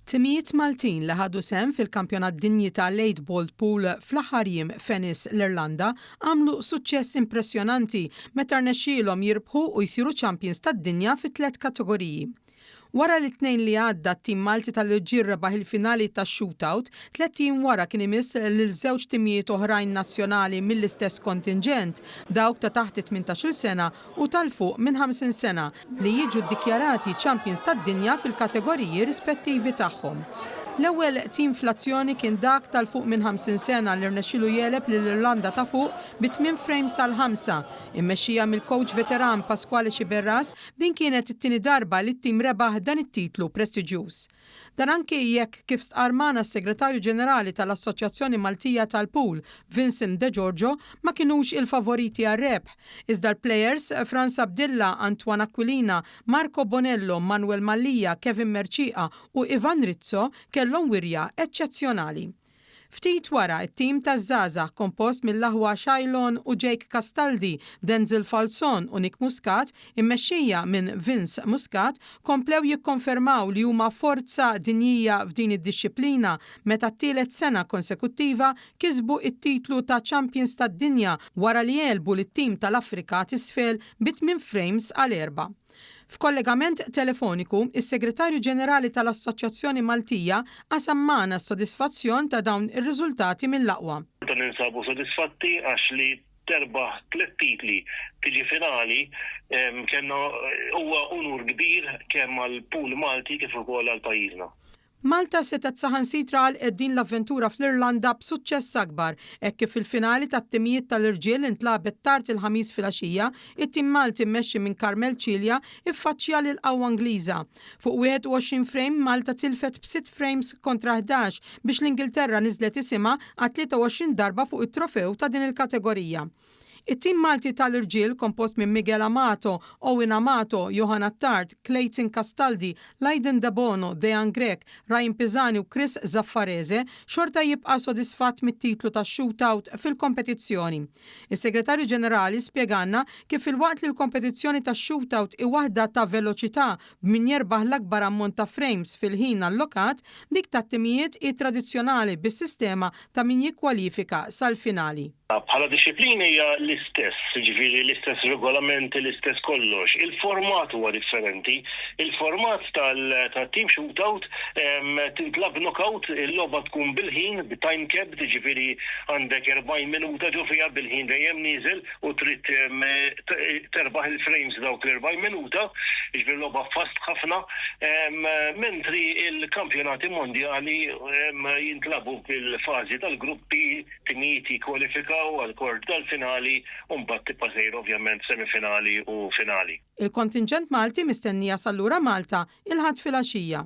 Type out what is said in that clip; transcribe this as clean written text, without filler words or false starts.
Timijiet Maltin li ħadu sehem fil-Kampjonat Dinji ta' l-Eight Ball Pool fl-aħħar jiem f'Ennis, l-Irlanda, għamlu suċċess impressjonanti meta rnexxielhom jirbħu u jsiru champions tad-dinja fi tlett kategoriji. Wara li t-Tnejn li għadda t-tim Malti tal-irġiel rebaħ il-finali tax-shootout, tlett ijiem wara kien imiss lil żewġ timijiet oħrajn nazzjonali mill-istess kontinġent, dawk ta' taħt it-tmintax-il sena u ta' 'l fuq minn 50 sena, li jiġu ddikjarati champions tad-dinja fil-kategoriji rispettivi tagħhom. L-ewwel tim fl-azzjoni kien dak ta' 'l fuq minn 50 sena li rnexxielu jegħleb lill-Irlanda ta' Fuq bi tmien frames għal ħamsa. Immexxija mill-kowċ veteran Pasquale Sciberras, din kienet it-tieni darba li t-tim rebaħ dan it-titlu prestiġjuż. Dan anki jekk, kif stqarr magħna s-Segretarju Ġenerali tal-Assoċjazzjoni Maltija tal-Pool, Vincent De Giorgio, ma kinux il-favoriti għar-rebħ. Iżda l-plejers, Frans Abdilla, Antoine Aquilina, Marco Bonello, Manuel Mallia, Kevin Mercieca u Ivan Rizzo kellhom wirja eċċezzjonali. Ftit wara, it-tim taż-żgħażagħ kompost mill-aħwa Shailon u Jake Castaldi, Denzel Falzon u Nick Muscat, immexxija minn Vince Muscat, komplew jikkonfermaw li huma forza dinjija f'din id-dixxiplina meta t-tielet sena konsekuttiva kisbu t-titlu ta' Champions tad-Dinja wara li għelbu lit-tim tal-Afrika t'Isfel bi tmien frames għal erba'. F'kollegament telefoniku, is-Segretarju Ġenerali tal-Assoċjazzjoni Maltija qasam magħna s-sodisfazzjon ta' dawn ir-riżultati mill-aqwa. Malta ninsabu sodisfatti għax li terbaħ tlett titli tiġi finali kellna huwa unur kbir kemm għall-pool Malti kif ukoll għal pajjiżna. Malta setgħet saħansitra għalqet din l-avventura fl-Irlanda b'suċċess akbar, hekk kif fil-finali tat-timijiet tal-irġiel li ntlagħbet tard il-Ħamis filgħaxija, it-tim Malti mmexxi minn Carmel Cilia ffaċċja lill-qawwa Ingliża. Fuq 21 frame, Malta tilfet b'sitt frames kontra 11 biex l-Ingilterra niżlet isimha għat-23 darba fuq it-trofew ta' din il-kategorija. It-tim Malti tal-irġiel, kompost minn Miguel Amato, Owen Amato, Johan Attard, Clayton Castaldi, Lydon Debono, Dejan Grech, Ryan Pisani u Chris Zaffarese, xorta jibqa' sodisfatt mit-titlu tax-shootout fil-kompetizzjoni. Is-Segretarju Ġenerali spjegalna kif filwaqt li l-kompetizzjoni tax-shootout hi waħda ta' veloċità b'min jerbaħ l-akbar ammont ta' frames fil-ħin allokat, dik tat-timijiet hi tradizzjonali bis-sistema ta' min jikkwalifika sal-finali. Bħala dixxiplina hija l-istess, jiġifieri l-istess regolamenti, l-istess kollox. Il-format huwa differenti. Il-format tat-team shootout tintlagħab knockout, il-logħba tkun bil-ħin, b'time capped, jiġifieri għandek 40 minuta ġo fiha bil-ħin dejjem nieżel u trid terbaħ il-frames f'dawk l-40 minuta, jiġifieri logħba fast ħafna. Mentri l-kampjonati mondjali jintlagħbu bil-fażi tal-gruppi, Timijiet jikkwalifikaw għall-kwart tal-finali u mbagħad tibqa' sejra ovvjament semifinali u finali. Il-kontinġent Malti mistenni jasal lura Malta il-Ħadd filgħaxija.